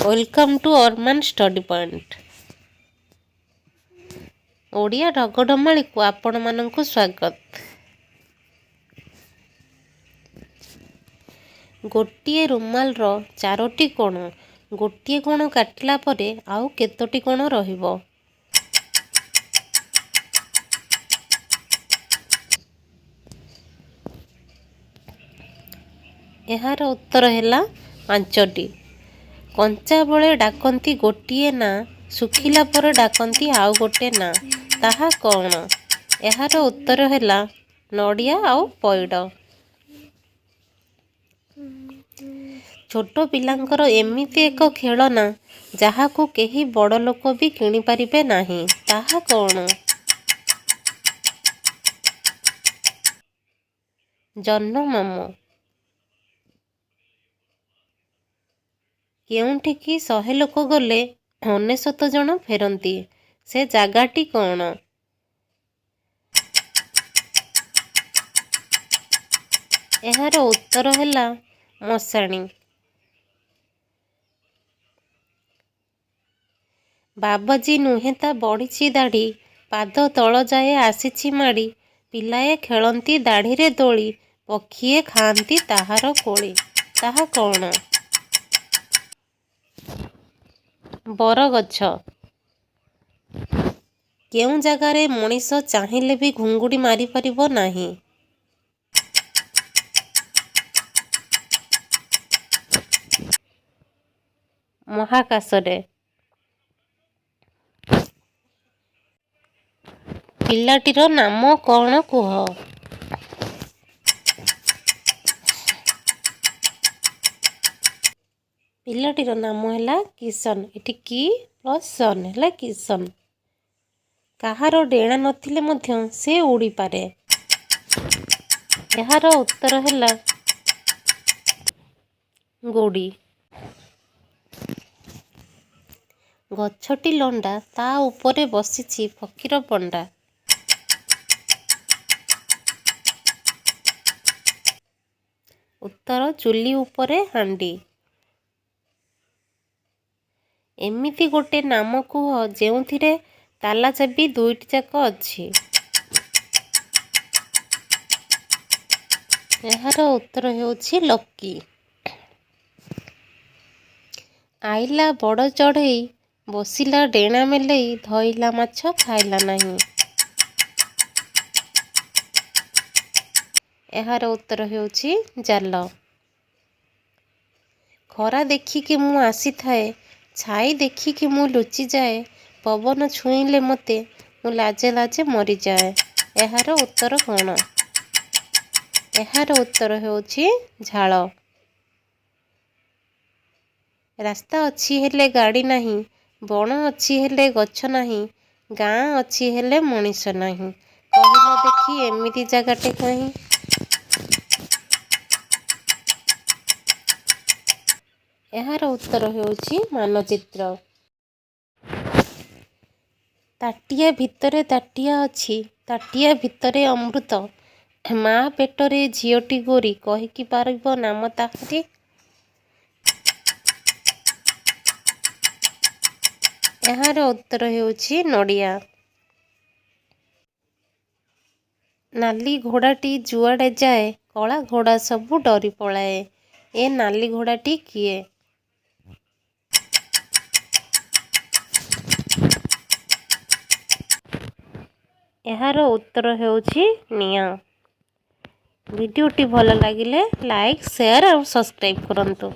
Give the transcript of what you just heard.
Welcome to Arman Study Point. Odia ଢଗଢ଼ମାଳିକୁ ଆପଣମାନଙ୍କୁ ସ୍ୱାଗତ। ଗୋଟିଏ ରୁମାଲର ଚାରୋଟି କୋଣ। ଗୋଟିଏ କୋଣ କାଟିଲା ପରେ ଆଉ କେତୋଟି କୋଣ ରହିବ? ଏହାର ଉତ୍ତର ହେଲା ପାଞ୍ଚଟି। କଞ୍ଚା ବେଳେ ଡାକନ୍ତି ଗୋଟିଏ ନାଁ, ଶୁଖିଲା ପରେ ଡାକନ୍ତି ଆଉ ଗୋଟେ ନାଁ, ତାହା କ'ଣ? ଏହାର ଉତ୍ତର ହେଲା ନଡ଼ିଆ ଆଉ ପଇଡ଼। ଛୋଟ ପିଲାଙ୍କର ଏମିତି ଏକ ଖେଳନା, ଯାହାକୁ କେହି ବଡ଼ ଲୋକ ବି କିଣିପାରିବେ ନାହିଁ, ତାହା କ'ଣ? ଜହ୍ନମାମୁଁ। କେଉଁଠିକି 100 ଲୋକ ଗଲେ 99 ଜଣ ଫେରନ୍ତି, ସେ ଜାଗାଟି କ'ଣ? ଏହାର ଉତ୍ତର ହେଲା ମଶାଣି। ବାବାଜୀ ନୁହେଁ ତା ବଢ଼ିଛି ଦାଢ଼ି, ପାଦ ତଳ ଯାଏ ଆସିଛି ମାଡ଼ି, ପିଲାଏ ଖେଳନ୍ତି ଦାଢ଼ିରେ ଦୋଳି, ପକ୍ଷୀଏ ଖାଆନ୍ତି ତାହାର କୋଳି, ତାହା କ'ଣ? ବରଗଛ। କେଉଁ ଜାଗାରେ ମଣିଷ ଚାହିଁଲେ ବି ଘୁଙ୍ଗୁଡ଼ି ମାରିପାରିବ ନାହିଁ? ମହାକାଶରେ। ପିଲାଟିର ନାମ କ'ଣ କୁହ? ପିଲାଟିର ନାମ ହେଲା କିଶନ। ଏଠି କି ପ୍ଲସ୍ ସନ୍ ହେଲା କିଶନ। କାହାର ଡେଣା ନଥିଲେ ମଧ୍ୟ ସେ ଉଡ଼ିପାରେ? ଏହାର ଉତ୍ତର ହେଲା ଗୋଡ଼ି। ଗଛଟି ଲଣ୍ଡା, ତା ଉପରେ ବସିଛି ଫକୀର ପଣ୍ଡା। ଉତ୍ତର ଚୁଲି ଉପରେ ହାଣ୍ଡି। ଏମିତି ଗୋଟେ ନାମ କୁହ, ଯେଉଁଥିରେ ତାଲା ଚାବି ଦୁଇଟି ଯାକ ଅଛି। ଏହାର ଉତ୍ତର ହେଉଛି ଲକି। ଆଇଲା ବଡ଼ ଚଢ଼େଇ, ବସିଲା ଡେଣା ମେଲେଇ, ଧଇଲା ମାଛ ଖାଇଲା ନାହିଁ। ଏହାର ଉତ୍ତର ହେଉଛି ଜାଲ। ଖରା ଦେଖିକି ମୁଁ ଆସିଥାଏ, ଛାଇ ଦେଖିକି ମୁଁ ଲୁଚିଯାଏ, ପବନ ଛୁଇଁଲେ ମୋତେ ମୁଁ ଲାଜେ ଲାଜେ ମରିଯାଏ, ଏହାର ଉତ୍ତର କ'ଣ? ଏହାର ଉତ୍ତର ହେଉଛି ଝାଳ। ରାସ୍ତା ଅଛି ହେଲେ ଗାଡ଼ି ନାହିଁ, ବଣ ଅଛି ହେଲେ ଗଛ ନାହିଁ, ଗାଁ ଅଛି ହେଲେ ମଣିଷ ନାହିଁ, କହିଲ ଦେଖି ଏମିତି ଜାଗାଟେ କାହିଁ? ଏହାର ଉତ୍ତର ହେଉଛି ମାନଚିତ୍ର। ତାଟିଆ ଭିତରେ ତାଟିଆ ଅଛି, ତାଟିଆ ଭିତରେ ଅମୃତ, ମା ପେଟରେ ଝିଅଟି ଗୋରୀ, କହିକି ପାରିବ ନାମ ତାହାରି? ଏହାର ଉତ୍ତର ହେଉଛି ନଡ଼ିଆ। ନାଲି ଘୋଡ଼ାଟି ଯୁଆଡ଼େ ଯାଏ, କଳା ଘୋଡ଼ା ସବୁ ଡରି ପଳାଏ, ଏ ନାଲି ଘୋଡ଼ାଟି କିଏ? ଏହାର ଉତ୍ତର ହେଉଛି ନିଆଁ। ଭିଡ଼ିଓଟି ଭଲ ଲାଗିଲେ ଲାଇକ୍, ସେୟାର ଆଉ ସବସ୍କ୍ରାଇବ୍ କରନ୍ତୁ।